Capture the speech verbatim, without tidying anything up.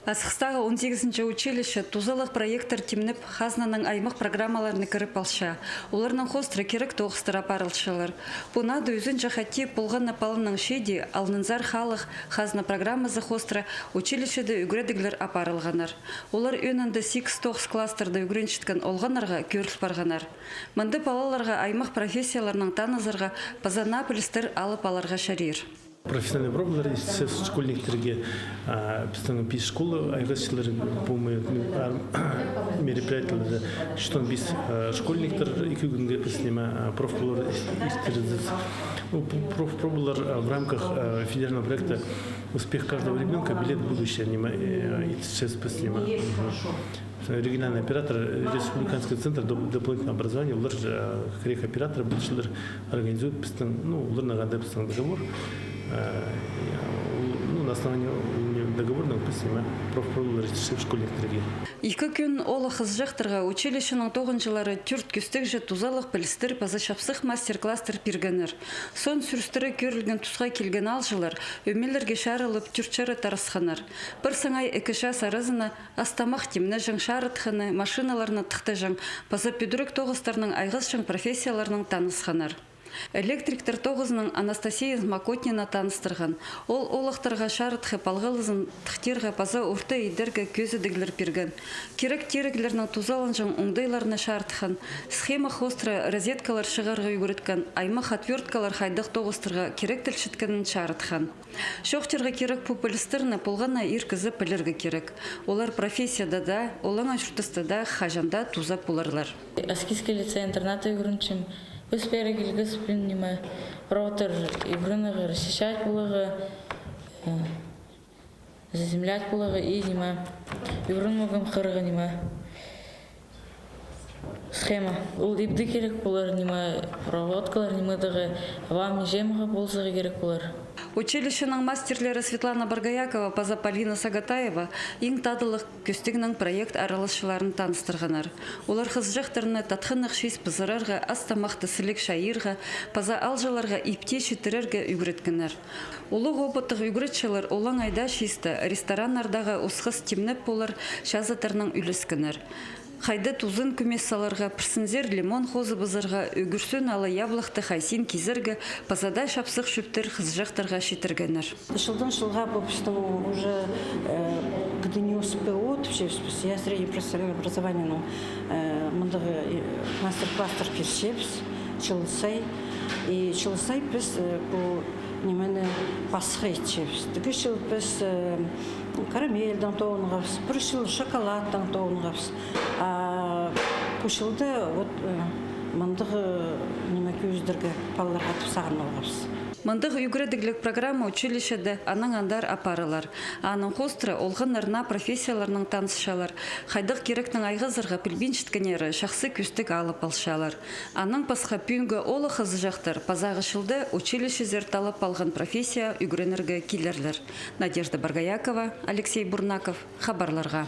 Асхыстағы он сигізінҷі училище тузалығ проекттер тимнеп, хазнаның аймах программаларына кіріп алча. Оларның хоостыра кирек тоғыстар апарылчалар. Пу наада ӱзінҷі хати полған на паланың чииде «Алнынзар хааллах» хазна программазы хоостыра училищеде ӱгредіглер апарылғаннар. Олар ӧӧнінде сигіс-тоғыс класстарда ӱгренчеткен олғаннарға кӧріл парғаннар. Мында палаларға аймах профессияларнаң танызарға паза наа пілістер алып аларға чарир. Профессиональный пробалар иртірчебіс школьниктерге, а, пістің пис школа айғасчалар, по-моему, ар-, мероприятиелерде читон пис, а, школьниктер ікі кӱнге піс ниме, а, профпробалар иртірчебіс. Ну, пу-, профпробалар, а, в рамках, а, федерального проекта «Успех каждого ребёнка — билет в будущее» ниме, э, иртірчебіс піс ниме. Мгм. Региональный оператор, э, республиканский центр доп-, дополнительного образования, олар, э, кирек оператор, пілчелер, организует пістің, ну, оларнаң анда пістің договор. Э, я, ол, ну, на основании ол не договорның піс ниме профпробалар иртірчебіс школьниктерге. Ікі кӱн оолах-хызыҷахтарға училищенің тоғынҷылары тӧрт кӧстегҷе тузалығ пілістер паза чапсых мастер-класстар пиргеннер. Соон сӱрістіре кӧрілген тусха килген аалҷылар ӧмелерге чарылып, тӧрт чары тарасханнар. Пір саңай ікі час аразына ас-тамах тимнеҷең, чарытхыны, машиналарны тыхтаҷаң паза пӱдіріг тоғыстарнаң айғасчаң профессияларнаң танысханнар. Электриктер тоғызынаң Анастасия Смокотнина таныстырған. Ол оолахтарға чарытхы палғалызын тыхтирға паза орта идерге кӧзідіглер пирген. Кирек тиріглернең тузаланҷаң оңдайларны чарытхан. Схема хоостыра розеткалар чығарға ӱгреткен, аймах отверткалар хайдағ тоғыстарға киректелчеткенін чарытхан. Чоохтирға кирек, пу пілістерні полған на ир кізі пілерге кирек. Олар профессияда даа, олаңай чуртаста даа хаҷан даа туза поларлар. Аскизский лицей-интернатта ӱгренчем. Піс пеер килгебіс, пілем, ниме, роботтар ӱгренерге, расчищать поларға, э, заземлять поларға и, ниме, ӱгренмегем хығырарға, ниме, схема. Ол ибде кирек полар, ниме, проводкалар, ниме дее, вам жемге ползарға кирек полар. Училищенің мастерлері Светлана Боргоякова паза Полина Сагатаева иң тадылығ кӧстегнің проект араласчыларын таныстырғаннар. Олар хызыҷахтарны татхыннығ чиис пызырарға, ас-тамахты сіліг чайирға паза аалҷыларға иптее читірерге ӱгреткеннер. Улуғ опыттығ ӱгретчілер олаңай даа чиисті, рестораннардағы осхас тимнеп полар чазыттарнаң ӱлескеннер. Хайда тузын кӱмес саларға, пірсінзер лимон хозы пызарға, ӱгӱрсін ала яблахты хайзын кизерге паза даа чапсых чӧптер хызыҷахтарға читіргеннер. Чылдаң чылға пу пістің уже, э, ГДНИУСПО тіпчебіс піс, я, среднее профессиональное образованиенің, э, мындағ, э, мастер-класстар пирчебіс чыл сай. И чыл сай піс, э, пу нимені пасха итчебіс. Тігі чыл піс, э, карамельдең тоғынғабыс, пір чыл шоколадтаң тоғынғабыс. А пу чылда вот, э, мындағ, э, ниме кӧзідерге палаларға тіп сағын алғабыс. Мындағ ӱгредігліг программа училищеде анаң андар апарылар. Аның хоостыра олғаннар наа профессияларнаң танысчалар. Хайдағ киректең айғазарға пілбинчеткеннері чахсы кӧстіг алып алчалар. Анаң пасха пӱӱнгі оолах-хызыҷахтар пазағы чылда училищезер таллап алған профессияа ӱгренерге килерлер. Надежда Боргоякова, Алексей Бурнаков, Хабарларға.